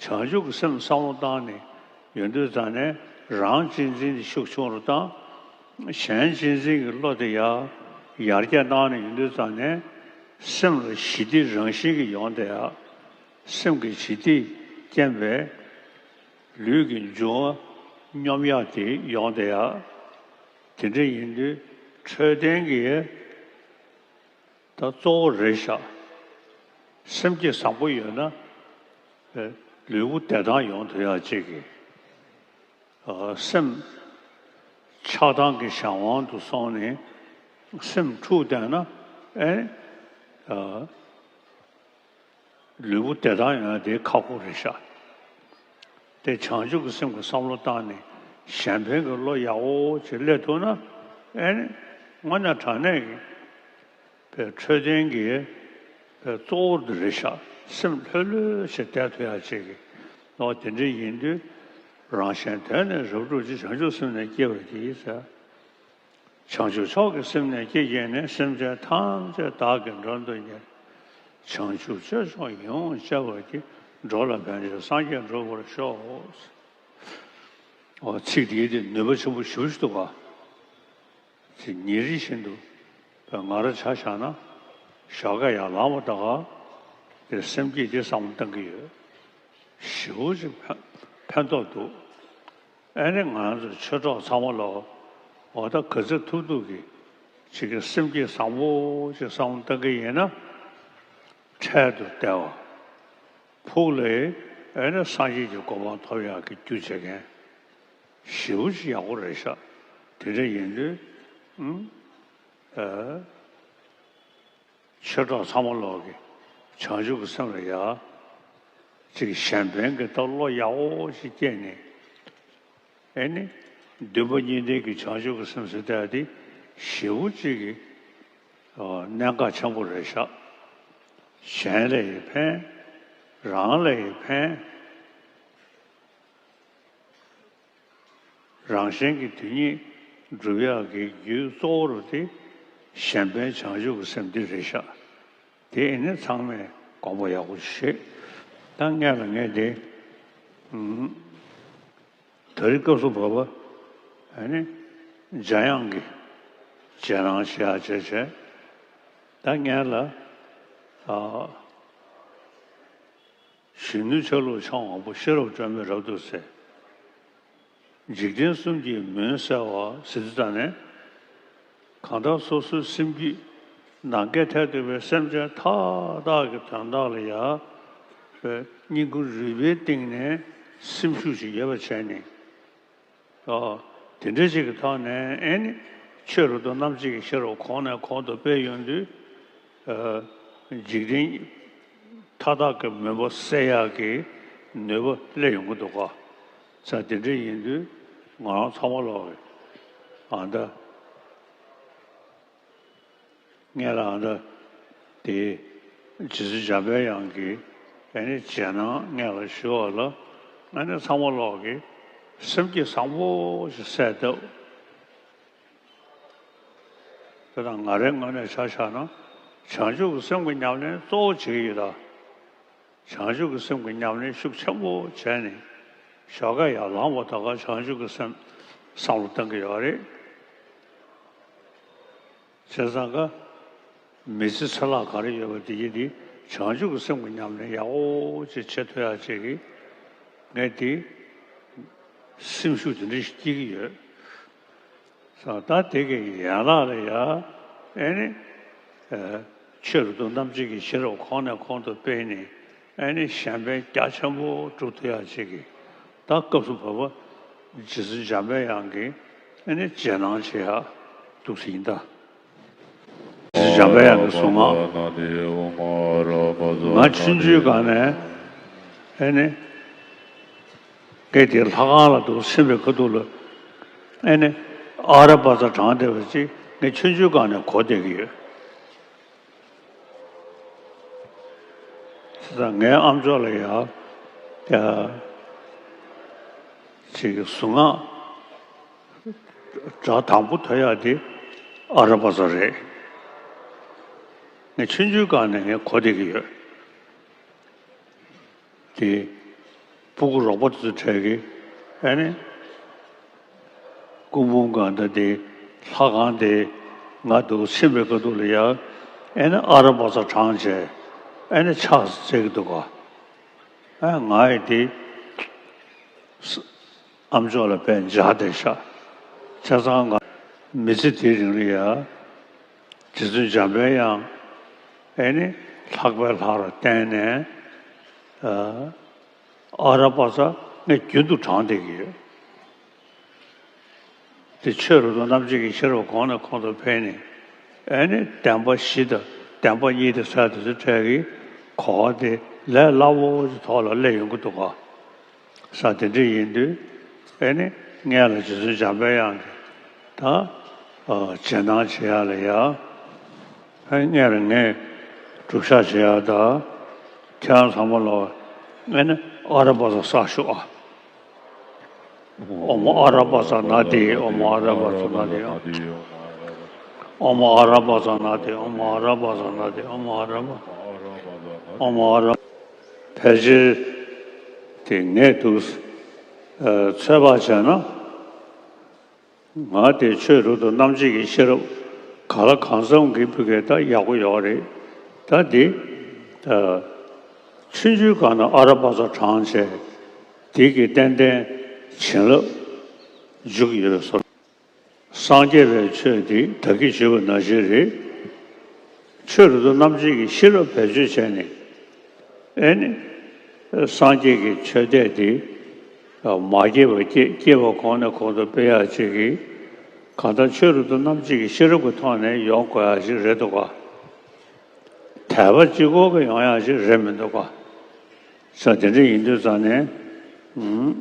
བྱང་ཆུབ་ཀྱི་སེམས་བསམ་བློ་བཏང་ནས་ཡོང་དུས་ཙང་ནས་རང་གཅེས་འཛིན་དེ་ཤུགས་ཆུང་རུ་བཏང་། གཞན་གཅེས་འཛིན་གྱི་བློ་དེ་ཡར་ཡར་རྒྱས་བཏང་ནས་ཡོང་དུས་ཙང་ནས་སེམས་ལ་ཞི་བདེ་རང་བཞིན་གྱིས་ཡོང་བསྡད་ཡ། སེམས་ཀྱི་ཞི་བདེས་རྐྱེན་པས་ལུས་ཀྱི་འབྱུང་བ་སྙོམས་ཡག་དེ་ཡོང་བསྡད་ཡ། དེ་འདྲ་ཡིན་དུས་འཕྲོད་བསྟེན་གྱི་ད་གཙོ་བོ་རེད་ཤག་སེམས་བསྐྱེད་བཟང་པོ་ཡོད་ན་ལུས་པོ་བདེ་ཐང་ཡོང་ཐུབ་ཡག་ཅིག་གི་སེམས་ཆགས་སྡང་གི་གཞན་དབང་དུ་སོང་ནས་སེམས་འཁྲུག་བསྡད་ན་ཨེ། ལུས་པོ་བདེ་ཐང་ཡོང་ཡ་དེ་ཁག་པོ་རེད་ཤག་དེ་བྱང་ཆུབ་ཀྱི་སེམས་ཀྱི་བསམ་བློ་བཏང་ནས་གཞན་ཕན་གྱི་བློ་ཡག་པོ་ཅིག་སླེབས་ཐུབ་ན་ཨེ་ནི་དངོས་གནས་དྲང་གནས་ཀྱི་པའི་འཕྲོད་བསྟེན་གྱི་པའི་གཙོ་བོ་དེ་རེད་ཤག་སེམས་ལྷོད་ལྷོད་བྱས་བསྡད་ཐུབ་ཡ་ཅིག་གི་ལོ་དེ་འདྲ་ཡིན་དུས་རང་གཞན་དོན་ནི་རབ་བསྒྲུབ་ཕྱིར། བྱང་ཆུབ་སེམས་ནི་སྐྱེ་བར་བགྱི་ཟེར། བྱང་ཆུབ་མཆོག་གི་སེམས་ནི་བསྐྱེད་བགྱིས་ནས། སེམས་ཅན་ཐམས་ཅད་བདག་གིས་མགྲོན་དུ་གཉེར། བྱང་ཆུབ་སྤྱོད་མཆོག་ཡིད་འོང་སྤྱད་པར་བགྱི། འགྲོ་ལ་ཕན་ཕྱིར་སངས་རྒྱས་འགྲུབ་པར་ཤོག། ཨོ་ཚིག་འདིའི་དེ་ནུས་པ་ཆེན་པོ་ཞེ་པོ་ཅིག་འདུག་ག། ཅིག་ཉིན་རེ་བཞིན་དུ་བས་ང་རང་ཆ་བཞག་ན་ཞོགས་ཀས་ཡར་ལངས་པ་ད་ག་དེ་སེམས་བསྐྱེད་དེ་བསམ་བློ་གཏང་གི་ཡོད། ཞེ་པོ་ཅིག་ཕན་ཕན་ཐོགས་འདུག། ཨ་ནི་ང་ཚོ་ཆོས་གྲོགས་ཚང་མ་ལོ་འོ་ད་ག་ཚོད་ཐུབ་ཐུབ་ཀྱིས་ཅིག་གི་སེམས་བསྐྱེད་བཟང་པོ་ཅིག་བསམ་བློ་གཏང་གི་ཡིན་ན། འཕྲལ་དུ་བདེ་བ། ཕུགས་ལ་ཨེ་ནི་སངས་རྒྱས་ཀྱི་གོ་འཕང་ཐོབ་ཡག་གི་རྒྱུ་བྱེད་མཁན་ཞེ་པོ་ཅིག་ཡག་པོ་རེད་ཤག། དེ་འདྲ་ཡིན་དུས་ཨུམ་ཨ། ཆོས་གྲོགས་ཚང་མ་ལོག་གི་བྱང་ཆུབ་ཀྱི་སེམས་ལ་ཡ་ཅིག་གཞན་ཕན་གྱི་ད་བློ་ཡག་པོ་ཞིག་སྐྱེས་ནས། ཨེ་ནི། འདུན་པ་གཉིས་ལྡན་གྱི་བྱང་ཆུབ་ཀྱི་སེམས་ཟེར་ཡ་དེ་ཞེ་པོ་ཅིག་གི་ཨ་གནད་འགག་ཆེན་པོ་རེད་ཤག། གཞན་ལ་ཡང་ཕན། རང་ལ་ཡང་ཕན། རང་གཞན་གྱི་དོན་གཉིས་སྒྲུབ་ཡག་གི་རྒྱུའི་གཙོ་བོ་རུ་དེ་གཞན་ཕན་བྱང་ཆུབ་ཀྱི་སེམས་འདི་རེད་ཤག། དེ་ཨེ་ནི་ཚང་མས་དགོངས་པ་ཡག་པོ་བཞེས། ད་སྔོན་ལ་ངས་དེ་ཨུམ། ད་རེས་སྐབས་སུ་བབ་པ་ཨ་ནི་འཇམ་དབྱངས་ཀྱི་རྗེས་གནང་ཞེས་ཡང་བྱས་བྱས། ད་སྔོན་ལ་ཨ་གཞོན་ནུའི་ཆ་ལུགས་འཆང་དབང་པོ་ཤེས་རབ་སྒྲོན་མེ་རབ་ཏུ་གསལ། འཇིག་རྟེན་གསུམ་གྱི་མུན་བསལ་བ་ཟེར་དུས་ད་ནས། གང་ལྟར་སོ་སོའི་སེམས་རྒྱུད་ནང་སྐད་ཐལ་འདུག་པའི་སེམས་ཅན་མཐའ་དག་གི་དོན་དག་ལ་ཡ། བའི་སྙིང་ཁུང་རུས་པའི་གཏིང་ནས་སེམས་ཤུགས་ཤིག་ཡོད་པ་བྱས་ནས། ཨ། དེ་འདྲ་ཞིག་གི་ཐོག་ནས་ཨེ་ནི་ཆོས་རབ་ཏུ་རྣམ་འབྱེད་ཀྱི་ཤེས་རབ་གོང་ནས་གོང་དུ་སྤེལ་ཡོང་དུས། ཨ། འཇིག་རྟེན་མཐའ་དག་གི་མུན་པ་སེལ་ཡག་གི་ནུས་པ་སླེབས་ཡོང་གི་འདུག་ག། ས་དེ་འདྲ་ཡིན་དུས་ང་རང་ཚང་མ་ལོག་གི་ཨ་ད། སྔོན་ལ་ཨ་ད་དེ་རྗེ་བཙུན་འཇམ་པའི་དབྱངས་ཀྱི་ཨ་ནི་རྗེས་གནང་སྔོན་ལ་ཞུ་བ་ལ་ཨ་ནི་ཚང་མ་ལོག་གི་སེམས་བསྐྱེད་བཟང་པོ་ཞིག་གསལ་བཏབ། དེ་དང་ང་རའི་ངོས་ནས་ཆ་བཞག་ན་བྱང་ཆུབ་ཀྱི་སེམས་ཀྱི་ཉམས་ལེན་གཙོ་བོ་བྱེད་ཀྱི་ཡོད་ད། བྱང་ཆུབ་ཀྱི་སེམས་ཀྱི་ཉམས་ལེན་ཤུགས་ཆེན་པོ་བྱས་ནས་ཞོགས་ཀས་ཡར་ལངས་པ་ད་ག་བྱང་ཆུབ་ཀྱི་སེམས་བསམ་བློ་གཏང་གི་ཡོད་རེད། བྱས་ཙང་ཀ་མི་ཚེ་ཚེ་ལྷག་ག་རེ་ཡོད་པ་དེ་ཡིན་དེ་བྱང་ཆུབ་ཀྱི་སེམས་ཀྱི་ཉམས་ལེན་ཡག་པོ་ཅིག་བྱེད་ཐུབ་ཡག་ཅིག་གིས་ངས་དེ་སེམས་ཤུགས་དེ་འདྲ་ཞིག་སྐྱེ་གི་ཡོད། ད་དེ་གི་ཡན་ལག་ལ་ཡ་ཨེ་ནི་ཨ་ཆོས་རབ་ཏུ་རྣམ་འབྱེད་ཀྱི་ཤེས་རབ་གོང་ནས་གོང་དུ་སྤེལ་ནས་ཨེ་ནི་གཞན་ཕན་རྒྱ་ཆེན་པོ་སྒྲུབ་ཐུབ་ཡག་ཅིག་གི་ད་སྐབས་སུ་བབ་པ་རྗེ་བཙུན་འཇམ་པའི་དབྱངས་ཀྱི་ཨེ་ནི་རྗེས་གནང་བྱེད་ཡག་འདུག་ཟེར་ཡིན་ད། རྗེ་བཙུན་འཇམ་པའི་དབྱངས་ཀྱི་གསུང་ངག། ང་ཆུང་ཆུང་སྒང་ནས་ཨེ་ནི། སྐད་དེ་ལྷ་ཁང་ལ་འདུག་ཕྱིན་པའི་ཁ་ཐུག་ལ། ཨེ་ནི། ཨ་ར་པ་ཙ་བགྲངས་བསྡད་པ་ཅིག་ངས་ཆུང་ཆུང་སྒང་ནས་གོ་བསྡད་ཀྱི་ཡོད། བྱས་ཙང་ངའི་ཨམ་ཅོག་ལ་ཡ། ཡ། ཅིག་གི་གཟུངས་སྔགས་སྒྲ་དང་པོ་ཐོས་ཡག་དེ་ཨ་ར་པ་ཙ་རེད། ངས་ཆུང་ཆུང་སྒང་ནས་ངས་གོ་བསྡད་ཀྱི་ཡོད། དེ། སྤུ་གུ་རོགས་པ་དེ་ཚོ་གྲས་ཀྱིས་ཨེ་ནི། སྐུ་འབུམ་སྒང་དང་དེ། ལྷ་ཁང་དེ། ང་འདུག་ཕྱིན་པའི་ཁ་ཐུག་ལ་ཡ། ཨེ་ནི་ཨ་ར་པ་ཙ་བགྲངས་བྱས། ཨེ་ནི་ཕྱག་འཚལ་གྱི་འདུག་ག། ཨེ་ང་ཡི་དེ། ཨམ་ཅོག་ལ་དཔེ་འཇགས་བསྡད་ཤག། བྱས་ཙང་ང་མི་ཚེ་དེའི་རིང་ལ་ཡ། རྗེ་བཙུན་འཇམ་པའི་དབྱངས་ཨེ་ནི་ལྷག་པའི་ལྷ་རུ་བསྟེན་ནས་ཨ་ར་པ་ཙ་ངས་རྒྱུན་དུ་བགྲངས་བསྡད་ཀྱི་ཡོད། དེ་ཆོས་རབ་ཏུ་རྣམ་འབྱེད་ཀྱི་ཤེས་རབ་གོང་ནས་གོང་དུ་འཕེལ་ནས་ཨེ་ནི་བདེན་པ་བཞི་དང་བདེན་པ་གཉིས་དེ་ཟེར་དེ་ཚོའི་གྲས་ཀྱི་གོ་བ་དེ་ལས་སླ་པོ་ཅིག་ཐོག་ལ་སླེབས་ཡོང་གི་འདུག་ག། ས་དེ་འདྲ་ཡིན་དུས་ཨེ་ནི་སྔོན་ལ་རྗེ་བཙུན་འཇམ་པའི་དབྱངས་ཀྱིས་ད་ཨ་རྗེས་གནང་བྱེད་ཡག་ལ་ཡ་ཨེ་སྔོན་ལ་ངས་སྒྲུབ་ཞག་བྱེད་ཡག་ད་ཁྱེད་རང་ཚང་མ་ལ་ཨེ་ནི་ཨ་ར་པ་ཙ་བསགས་ཤོག་ཨ། ཨོཾ་ཨ་ར་པ་ཙ་ན་དྷཱིཿ། ཨོཾ་ཨ་ར་པ་ཙ་ན་དྷཱིཿ། ཨོཾ་ཨ་ར་པ་ཙ་ན་དྷཱིཿ། ཨོཾ་ཨ་ར་པ་ཙ་ན་དྷཱིཿ། ཨོཾ་ཨ་ར་པ། ཨོཾ་ཨ་ར། ཕལ་ཆེར་ དེ་ངས་འདུག་ཚོད་དཔག་བྱས་ན། ང་དེ་ཆོས་རབ་ཏུ་རྣམ་འབྱེད་ཀྱི་ཤེས་རབ་ག་ལ་གང་འཚམ་གྱི་ཕུགས་ཀྱི་ད་ཡག་པོ་ཡོད་རེད། ད་འདི་ཆུང་ཆུང་སྒང་ནས་ཨ་ར་པ་ཚ་དྲངས་བྱས། དེ་གི་ཏན་ཏན་བྱིན་རླབས་འཇུག་ཡོད་སོ། སངས་རྒྱས་པའི་ཆོས་འདི་ད་གིན་ཞུས་པ་ནང་བཞིན་རེད། ཆོས་རབ་ཏུ་རྣམ་འབྱེད་ཀྱི་ཤེས་རབ་བེད་སྤྱོད་བྱས་ནས། ཨེ་ནི། སངས་རྒྱས་ཀྱི་ཆོས་དད་འདི། མ་སྐྱེས་པ་སྐྱེ། སྐྱེས་པ་གོང་ནས་གོང་དུ་སྤེལ་ཡག་ཅིག་གི། གང་ལྟར་ཆོས་རབ་ཏུ་རྣམ་འབྱེད་ཀྱི་ཤེས་རབ་ཀྱི་ཐོག་ནས་ཡོང་དགོས་ཡག་ཅིག་རེད་འདུག་ག། དད་པ་གཅིག་པོ་གིས་ཡོང་ཡག་ཅིག་རེད་མི་འདུག་ག། ས་དེ་འདྲ་ཡིན་དུས་ཙང་ནས། ཨུམ།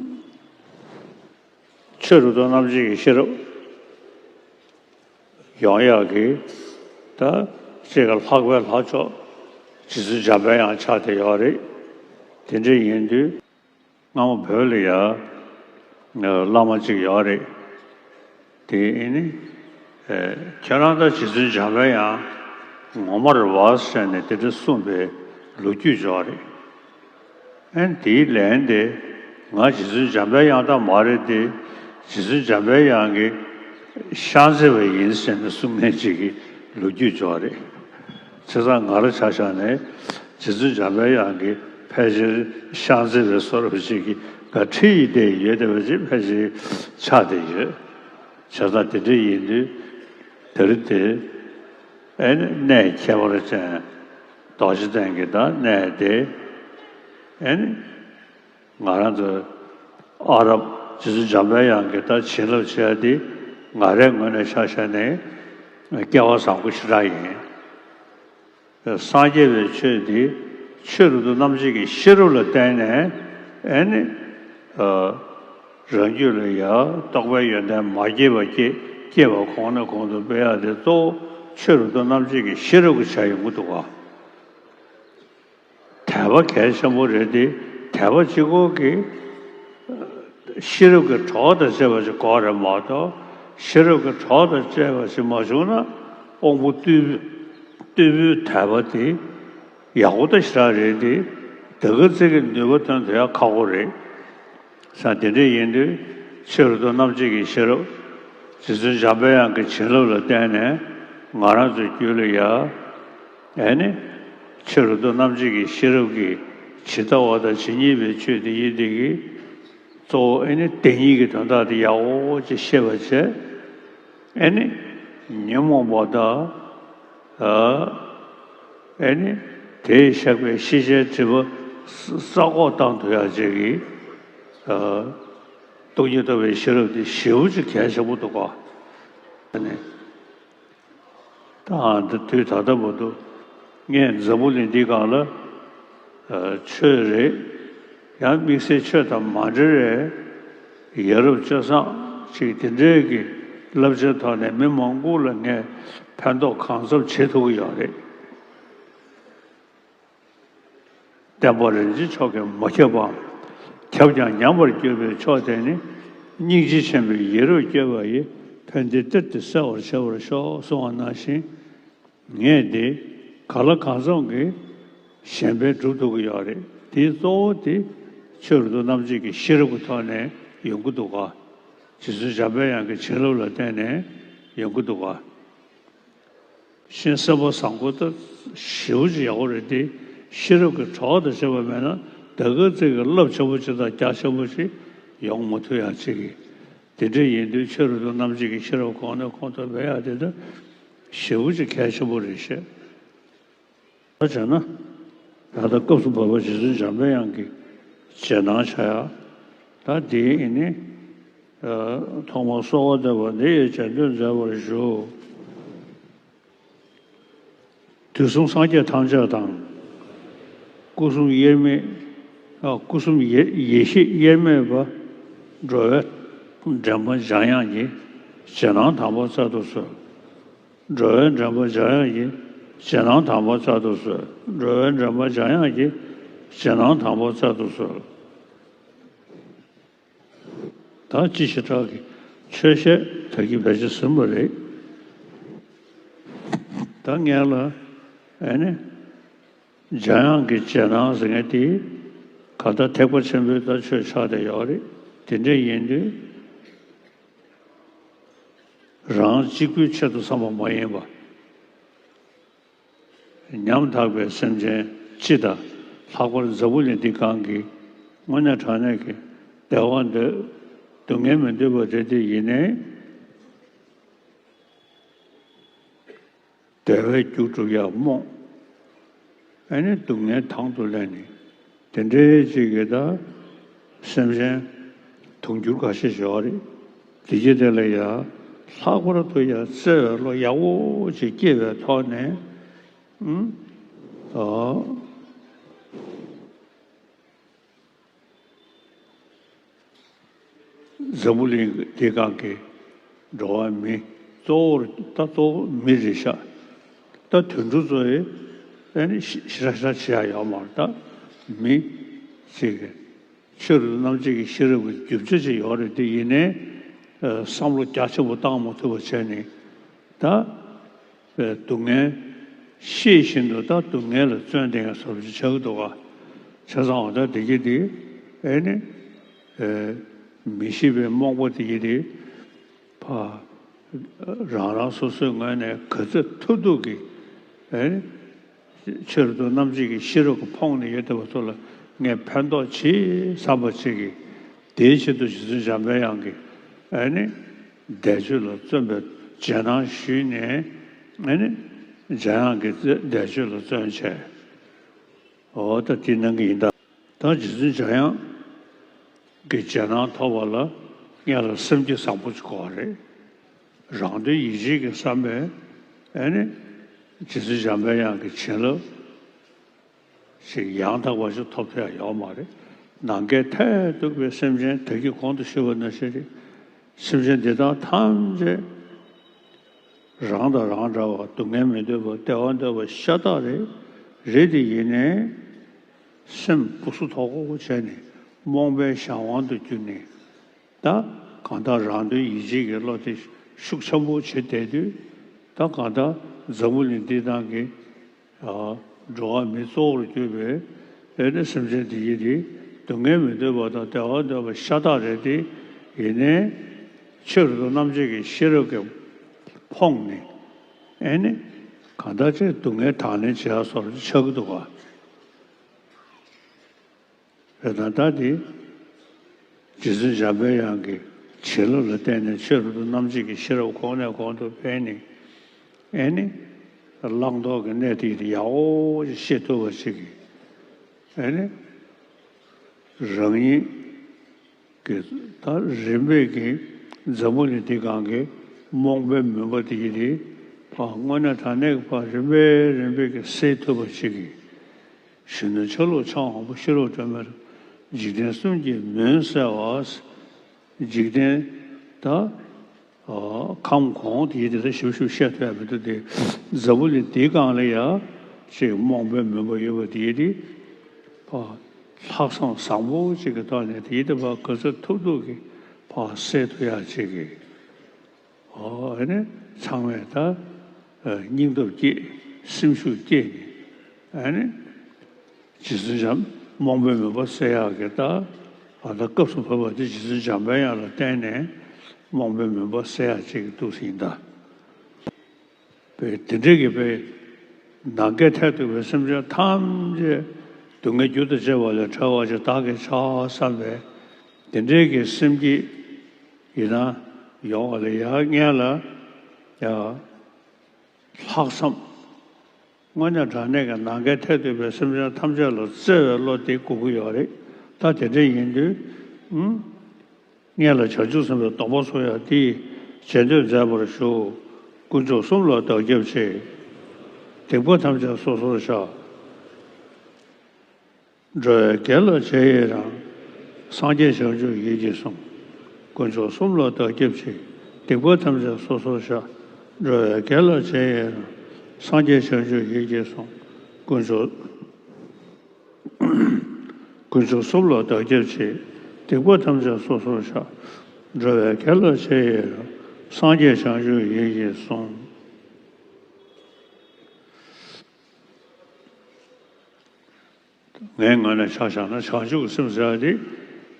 ཆོས་རབ་ཏུ་རྣམ་འབྱེད་ཀྱི་ཤེས་རབ་ཡོང་ཡག་གི། ད་གཅིག་གི་ལྷག་པའི་ལྷག་ཕྱོགས་རྗེ་བཙུན་འཇམ་པའི་དབྱངས་ཆགས་བསྡད་ཡོད་རེད། དེ་འདྲ་ཡིན་དུས། སྔ་མོ་བོད་ལ་ཡ། བླ་མ་གཅིག་ཡོད་རེད། དེ་ཨེ་ནི། ཁྱེད་རང་ད་རྗེ་བཙུན་འཇམ་པའི་དབྱངས་ངོ་མ་རེད་བ་ཟེར་ནས་དེ་འདྲ་གསུངས་པའི་ལོ་རྒྱུས་ཡོད་རེད། ཨན་དེའི་ལན་དེ། ང་རྗེ་བཙུན་འཇམ་པའི་དབྱངས་ད་མ་རེད་དེ། རྗེ་བཙུན་འཇམ་པའི་དབྱངས་ཀྱི་ཤ་མཛེས་པ་ཡིན་ཟེར་ནས་གསུང་མཁན་ཅིག་གི་ལོ་རྒྱུས་ཅིག་ཡོད་རེད། བྱས་ཙང་ང་རང་ཆ་བཞག་ནས་རྗེ་བཙུན་འཇམ་པའི་དབྱངས་ཀྱི་ཕལ་ཆེར་ཤ་མཛེས་པའི་བཟོ་འདྲ་ཅིག་གི་ག་ཁྲིད་ཡི་དེ་ཡོད་བསྡད་པ་ཅིག་ཕལ་ཆེར་ཆགས་བསྡད་ཡོད། བྱས་ཙང་དེ་འདྲ་ཡིན་དུས། དེ་རིང་དེ། ཨེ་ནི་གནས་ཁྱད་པར་ཅན་རྡོ་རྗེ་གདན་གྱི་ད་གནས་དེ། ཨེ་ནི་ང་རང་ཚོ་ཨ་རབ་རྗེ་བཙུན་འཇམ་པའི་དབྱངས་ཀྱི་ད་བྱིན་རླབས་ཆེ་བ་དེ་ང་རའི་ངོས་ནས་ཆ་བཞག་ནས་སྐལ་བ་བཟང་པོ་ཞེ་དྲག་ཡིན། སངས་རྒྱས་པའི་ཆོས་འདི་ཆོས་རབ་ཏུ་རྣམ་འབྱེད་ཀྱི་ཤེས་རབ་ལ་བརྟེན་ནས། ཨེ་ནི། རང་རྒྱུད་ལ་ཡང་རྟོགས་པའི་ཡོན་ཏན་མ་སྐྱེས་པ་སྐྱེ། སྐྱེས་པ་གོང་ནས་གོང་དུ་སྤེལ་ཡག་དེ་གཙོ་བོ་ཆོས་རབ་ཏུ་རྣམ་འབྱེད་ཀྱི་ཤེས་རབ་ཀྱི་ཆ་ཡོང་གི་འདུག་ག། དད་པ་གལ་ཆེན་པོ་རེད་དེ། དད་པ་གཅིག་པོ་གིས་ཤེས་རབ་ཀྱི་གྲོགས་དང་བཅས་པ་ཅིག་དགོས་རེད་མ་གཏོགས། ཤེས་རབ་ཀྱི་གྲོགས་དང་བཅས་པ་ཅིག་མ་བྱུང་ན། དབང་པོ་རྟུལ་རྟུལ་པོའི་དད་པ་དེ་ཡག་པོ་ད་ཞེ་དྲག་རེད་དེ། དེ་ག་ཙིག་གི་ནུས་པ་ཐོན་ཐུབ་ཡག་ཁག་པོ་རེད། ས་དེ་འདྲ་ཡིན་དུས་ཆོས་རབ་ཏུ་རྣམ་འབྱེད་ཀྱི་ཤེས་རབ། རྗེ་བཙུན་འཇམ་པའི་དབྱངས་ཀྱི་བྱིན་རླབས་ལ་བརྟེན་ནས་ང་རང་ཚོའི་རྒྱུད་ལ་ཡ། ཨེ་ནི། ཆོས་རབ་ཏུ་རྣམ་འབྱེད་ཀྱི་ཤེས་རབ་ཀྱིས་ཇི་ལྟ་བ་དང་ཇི་སྙེད་པའི་ཆོས་དེ་ཡིན་དེ་གིས། གཙོ་བོ་ཨེ་ནི་དེ་ཉིད་ཀྱི་དོན་དག་དེ་ཡག་པོ་ཅིག་ཤེས་པར་བྱས། ཨེ་ནི། ཉོན་མོངས་པ་དང་། ཨ། ཨེ་ནི། དེས་བཞག་པའི་ཤེས་བྱའི་སྒྲིབ་པ་ས་ས་འགོག་བཏང་ཐུབ་ཡག་ཅིག་གི། ཨ། སྟོང་ཉིད་རྟོགས་པའི་ཤེས་རབ་དེ་ཞེ་པོ་ཅིག་གལ་ཆེན་པོ་འདུག་ག། ཨ་ནི། ད་འདི་དུས་ད་ལྟ་བར་དུ་ངས་འཛམ་བུ་གླིང་འདིའི་སྒང་ལ། ཨ། ཆོས་རེད། ཡང་དམིགས་བསལ་ཆོས་དང་མ་འབྲེལ་བའི་ཡ་རབས་སྤྱོད་བཟང་ཅིག་དེ་འདྲའི་གི་བསླབ་བྱའི་ཐོག་ནས་མི་མང་པོ་ལ་ངས་ཕན་ཐོགས་གང་འཚམ་བྱེད་ཐུབ་ཀྱི་ཡོད་རེད། བསྟན་པ་རིན་ཆེན་མཆོག་གིས་མ་ཁྱབ་པའམ། ཁྱབ་ཀྱང་ཉམས་པར་གྱུར་པའི་མཆོག་དེ་ནི། སྙིང་རྗེ་ཆེན་པོའི་ཡིད་རབ་བསྐྱོད་པ་ཡིས། ཕན་བདེའི་གཏེར་དེ་གསལ་བར་བྱ་བར་ཤོག། གསུངས་པ་ནང་བཞིན། ངས་འདི་གང་ལ་གང་འཚམ་གྱིས་གཞན་ཕན་སྒྲུབ་ཐུབ་ཀྱི་ཡོད་རེད། དེའི་གཙོ་བོ་དེ་ཆོས་རབ་ཏུ་རྣམ་འབྱེད་ཀྱི་ཤེས་རབ་ཀྱི་ཐོག་ནས་ཡོང་གི་འདུག་ག། རྗེ་བཙུན་འཇམ་པའི་དབྱངས་ཀྱི་བྱིན་རླབས་ལ་བརྟེན་ནས་ཡོང་གི་འདུག་ག། གཞན་སེམས་པ་བཟང་པོ་ད་ཞེ་པོ་ཅིག་ཡག་པོ་རེད་དེ། ཤེས་རབ་ཀྱི་གྲོགས་དང་བཅས་པ་མེད་ན་ད་ག་ཙིག་གི་རླབས་ཆེན་པོ་ཅིག་དང་རྒྱ་ཆེན་པོ་ཅིག་ཡོང་མ་ཐུབ་ཡག་ཅིག་གི། དེ་འདྲ་ཡིན་དུས་ཆོས་རབ་ཏུ་རྣམ་འབྱེད་ཀྱི་ཤེས་རབ་གོང་ནས་གོང་དུ་སྤེལ་ཡག་དེ་ད་ཞེ་པོ་ཅིག་གལ་ཆེན་པོ་རེད་ཤག། ད་བྱས་ན། ད་ལྟ་སྐབས་སུ་བབ་པ་རྗེ་བཙུན་འཇམ་པའི་དབྱངས་ཀྱི་རྗེས་གནང་བྱ་ཡག། ད་འདིའི་ཨེ་ནི། ཐོག་མར་གསོལ་བ་འདེབས་པ་འདི་ཡིས་རྗེས་ཟློས་མཛད་པར་ཞུ། དུས་གསུམ་སངས་རྒྱས་ཐམས་ཅད་དང་། སྐུ་གསུམ་དབྱེར་མེད། ཨ། སྐུ་གསུམ་ཡེ་ཡེ་ཤེས་དབྱེར་མེད་པ། འགྲོ་བའི་འདྲེན་པ་འཇམ་དབྱངས་ཀྱི་རྗེས་གནང་དམ་པ་སྩལ་དུ་གསོལ། འགྲོ་བའི་འདྲེན་པ་འཇམ་དབྱངས་ཀྱི་རྗེས་གནང་དམ་པ་སྩལ་དུ་གསོལ། འགྲོ་བའི་འདྲེན་པ་འཇམ་དབྱངས་ཀྱི་རྗེས་གནང་དམ་པ་སྩལ་དུ་གསོལ། ད་ཅི་ཞེ་དྲག་གི་ཆོས་བཤད་ད་གིན་ཕལ་ཆེར་ཟིན་པ་རེད། ད་ངས་ལ་ཨ་ནི་འཇམ་དབྱངས་ཀྱི་རྗེས་གནང་ཟེར་མཁན་དེ་ ད་ལྟ་ཐེག་པ་ཆེན་པོའི་ད་ཆོས་ཆགས་བསྡད་ཡོད་རེད། དེ་འདྲ་ཡིན་དུས་རང་གཅིག་པུའི་ཆེད་དུ་བསམ་པ་མ་ཡིན་པ། ཉམ་ཐག་པའི་སེམས་ཅན་སྤྱི་དང་ལྷག་པར་འཛམ་བུ་གླིང་འདི་སྒང་གི་དངོས་གནས་དྲང་གནས་ཀྱི་བདེ་བ་འདོད། སྡུག་བསྔལ་མི་འདོད་པ་རེད་དེ་ཡིན་ནའི། བདེ་བའི་རྒྱུ་སྒྲུབ་ཡག་རྨོངས། ཨ་ནི་སྡུག་བསྔལ་དང་དུ་ལེན་ནས་དེ་འདྲའི་ཅིག་གི་ད་སེམས་ཅན་དུང་འགྱུར་ཁ་ཤས་ཤིག་ཡོད་རེད། དེ་རྗེས་དེ་ལ་ཡ་ལྷག་པར་དུ་ཡ་བརྩེ་བའི་བློ་ཡག་པོ་ཅིག་སྐྱེས་པའི་ཐོག་ནས་ཨུམ། ཨོ། འཛམ་བུ་གླིང་འདིའི་སྒང་གི་འགྲོ་བ་མི་གཙོ་བོར་ད་གཙོ་བོ་མི་རེད་ཤག་ད་དུད་འགྲོ་ཚོ་ཡི་ཨ་ནི་ཞི་ཞི་ར་ཞི་ར་བྱེད་ཡག་ཡོད་མ་རེད། ད་མི་ཅིག་གི་ཆོས་རབ་ཏུ་རྣམ་འབྱེད་ཀྱི་ཤེས་རབ་ཀྱི་རྒྱུ་ཆ་ཅིག་ཡོད་རེད། དེ་ཡིན་ནའི་ཨ་བསམ་བློ་རྒྱ་ཆེན་པོ་བཏང་མ་ཐུབ་པ་བྱས་ནས་ད། པའི་སྡུག་བསྔལ་ཤེས་བཞིན་དུ་ད་སྡུག་བསྔལ་ལ་བརྩོན་བསྡད་མཁན་བཟོ་འདྲ་ཅིག་ཆགས་ཀྱི་འདུག་ག་བྱས་ཙང་འོ་ད་དེ་གི་དེ་ཨེ་ནི་ཨེ་མི་ཤེས་པའི་རྨོངས་པ་དེ་གི་དེ་ཕ་རང་རང་སོ་སོའི་ངོས་ནས་ག་ཚོད་ཐུབ་ཐུབ་ཀྱིས་ཨེ་ནི་ཆོས་རབ་ཏུ་རྣམ་འབྱེད་ཀྱི་ཤེས་རབ་ཀྱིས་ཕོངས་ནས་ཡོད་བསྡད་པ་ཚོ་ལ་ངས་ཕན་ཐོགས་བྱེད་བསམ་པ་ཅིག་གིས། དེའི་ཆེད་དུ་རྗེ་བཙུན་འཇམ་པའི་དབྱངས་ཀྱིས་ཨ་ནི་བཟླས་བརྗོད་ལ་བརྩོན་པའི་རྗེས་གནང་ཞུས་ནས་ཨ་ནི་འཇམ་དབྱངས་ཀྱི་བཟླས་བརྗོད་ལ་བརྩོན་བྱས། འོ་ད་དེ་གནང་གི་ཡིན་ད། ད་རྗེ་བཙུན་འཇམ་དབྱངས་ཀྱི་རྗེས་གནང་ཐོབ་པ་ལ་སྔོན་ལ་སེམས་བསྐྱེད་བཟང་པོ་ཅིག་དགོས་པ་རེད། རང་དོན་ཡིད་བྱེད་ཀྱི་བསམ་པས་ཨ་ནི་རྗེ་བཙུན་འཇམ་པའི་དབྱངས་ཀྱི་བྱིན་རླབས། ཞིག་ཡང་དག་པ་ཞིག་ཐོབ་ཐུབ་ཡ་ཡོད་མ་རེད། ནམ་མཁའི་མཐས་གཏུགས་པའི་སེམས་ཅན་ད་གིན་གོང་དུ་ཞུས་པ་ནང་བཞིན་རེད། སེམས་ཅན་འདི་དག་ཐམས་ཅད་རང་དང་རང་འདྲ་བ་སྡུག་བསྔལ་མི་འདོད་པ་བདེ་བ་འདོད་པ་ཤ་སྟག་རེད། རེད་དེ་ཡིན་ནའི་སེམས་སྦུ་སུ་དོག་པོ་བྱས་ནས་རྨོངས་པའི་གཞན་དབང་དུ་གྱུར་ནས། ད་གང་ལྟར་རང་དོན་ཡིད་བྱེད་ཀྱི་བློ་དེ་ཤུགས་ཆེན་པོ་བྱེད་བསྡད་དུས། ད་གང་ལྟར་འཛམ་བུ་གླིང་འདི་སྒང་གི་ཨ་འགྲོ་བ་མི་གཙོ་བོར་གྱུར་པའི་ཨེ་ནི་སེམས་ཅན་འདི་ཡི་དེ་སྡུག་བསྔལ་མི་འདོད་པ་དང་བདེ་བ་འདོད་པ་ཤ་སྟག་རེད་དེ། ཡིན་ནའི་ཆོས་རབ་ཏུ་རྣམ་འབྱེད་ཀྱི་ཤེས་རབ་ཀྱིས་ཕོངས་ནས་ཨེ་ནི་གང་ལྟར་ཅིག་སྡུག་བསྔལ་དང་ལེན་བྱེད་ཡ་བཟོ་འདྲ་ཆགས་ཀྱི་འདུག་ག་རེད། ད་ལྟ་དེ་རྗེ་བཙུན་འཇམ་པའི་དབྱངས་ཀྱི་བྱིན་རླབས་ལ་བརྟེན་ནས་ཆོས་རབ་ཏུ་རྣམ་འབྱེད་ཀྱི་ཤེས་རབ་གོང་ནས་གོང་དུ་འཕེལ་ནས་ཨེ་ནི་བླང་དོར་གྱི་གནད་དེ་ཡག་པོ་ཞིག་ཤེས་ཐུབ་པ་ཞིག་གིས་ཨེ་ནི་རང་ཉིད་ཀྱི་ད་རིམ་པས་ཀྱི་འཛམ་བུ་གླིང་འདི་སྒང་གི་རྨོངས་པའི་མུན་པ་དེ་ཡི་དེ་ཕར་དངོས་གནས་དྲང་གནས་ཀྱི་ཕར་རིམ་པས་རིམ་པས་ཀྱི་སེལ་ཐུབ་པ་ཞིག་གིས། གཞོན་ནུ་ཆ་ལུགས་འཆང་དབང་པོ་ཤེས་རབ་སྒྲོན་མེར། འཇིག་རྟེན་གསུམ་གྱི་མུན་སེལ་བ། འཇིག་རྟེན་ད་ཁམས་གོང་དེ་ཡི་དེ་ད་ཞིབ་ཞིབ་བཤད་ཐུབ་ཡ་མི་འདུག་སྟེ། འཛམ་བུ་གླིང་འདིའི་སྒང་ལ་ཡ་ཅིག་རྨོངས་པའི་མུན་པ་ཡོད་པ་དེ་ཡི་དེ་ཕར་ལྷག་བསམ་བཟང་པོ་ཅིག་གི་ཐོག་ནས་དེ་ཡི་དེ་ཕར་ག་ཚོད་ཐུབ་ཐུབ་ཀྱིས་ཕར་སེལ་ཐུབ་ཡ་ཅིག་གི་ཨོ་ཨ་ནི་ཚང་མས་ད་ཨ་སྙིང་སྟོབས་བསྐྱེད། སེམས་ཤུགས་བསྐྱེད་ནས་ཨ་ནི་རྗེ་བཙུན་འཇམ་རྨོངས་པའི་མུན་པ་སེལ་ཡག་གི་ད་ཨ་ད་སྐབས་སུ་བབས་པ་དེ་རྗེ་བཙུན་འཇམ་པའི་དབྱངས་ལ་བརྟེན་ནས་རྨོངས་པའི་མུན་པ་སེལ་ཡག་ཅིག་འདུག་ཟིན་ད། པས་དེ་འདྲའི་གི་པས་ནམ་མཁའི་མཐས་གཏུགས་པའི་སེམས་ཅན་ཐམས་ཅད་སྡུག་བསྔལ་རྒྱུ་དང་བཅས་པ་ལས་གྲོལ་བར་བྱེད་བདག་གིས་ཕྱག་འཚལ་བས། དེ་འདྲའི་གི་སེམས་བསྐྱེད་ཡིན་ན་ཡོང་བ་ལ་ཡར་སྔོན་ལ་ཡ་ལྷག་བསམ་དངོས་གནས་དྲང་གནས་ཀྱི་ནམ་མཁའི་མཐས་གཏུགས་པའི་སེམས་ཅན་ཐམས་ཅད་ལ་བརྩེ་བའི་བློ་དེ་དགོས་ཀྱི་ཡོད་རེད། ད་དེ་འདྲ་ཡིན་དུས་ཨུམ། སྔོན་ལ་བྱང་ཆུབ་སེམས་དཔའི་སྡོམ་པ་སོགས་ཡང་འདི་ཡིས་བྱེད་འདོད་མཛད་པར་ཞུ། དཀོན་མཆོག་གསུམ་ལ་བདག་སྐྱབས་མཆི། སྡིག་པ་ཐམས་ཅད་སོ་སོར་བཤགས། འགྲོ་བའི་དགེ་སློང་བྱེད་ཡི་རང་། སངས་རྒྱས་བྱང་ཆུབ་ཡིད་ཀྱིས་བཟུང་། དཀོན་མཆོག་གསུམ་ལ་བདག་སྐྱབས་མཆི། སྡིག་པ་ཐམས་ཅད་སོ་སོར་བཤགས། འགྲོ་བའི་དགེ་སློང་བྱེད་ཡི་རང་། སངས་རྒྱས་བྱང་ཆུབ་ཡིད་ཀྱིས་བཟུང་། དཀོན་མཆོག་དཀོན་མཆོག་གསུམ་ལ་བདག་སྐྱབས་མཆི། སྡིག་པ་ཐམས་ཅད་སོ་སོར་བཤགས། འགྲོ་བའི་དགེ་སློང་བྱེད་ཡི་རང་། སངས་རྒྱས་བྱང་ཆུབ་ཡིད་ཀྱིས་བཟུང་། ངའི་ངོས་ནས་ཆ་བཞག་ན་བྱང་ཆུབ་ཀྱི་སེམས་ཟེར་བ་དེ་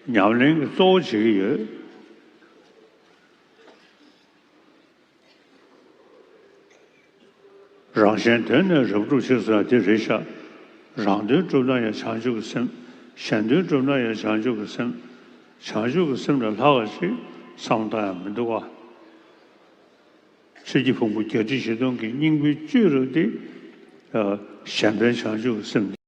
ཉམས་ལེན་གྱི་གཙོ་བོ་བྱེད་ཀྱི་ཡོད། རང་གཞན་དོན་ནི་རབ་བསྒྲུབ་ཕྱིར་ཟེར་བ་དེ་རེད་ཤག་རང་དོན་བསྒྲུབ་ན་ཡང་བྱང་ཆུབ་ཀྱི་སེམས། གཞན་དོན་བསྒྲུབ་ན་ཡང་བྱང་ཆུབ་ཀྱི་སེམས། བྱང་ཆུབ་ཀྱི་སེམས་ལས་ལྷག་པ་ཞིག་བསམ་བློ་བཏང་ཡ་མི་འདུག་ག་ཆོས་ཀྱི་ཕུང་པོ་བརྒྱད་ཁྲི་བཞི་སྟོང་གི་སྙིང་པོའི་བཅུད་རུ་དེ། གཞན་ཕན་བྱང་ཆུབ་ཀྱི་སེམས།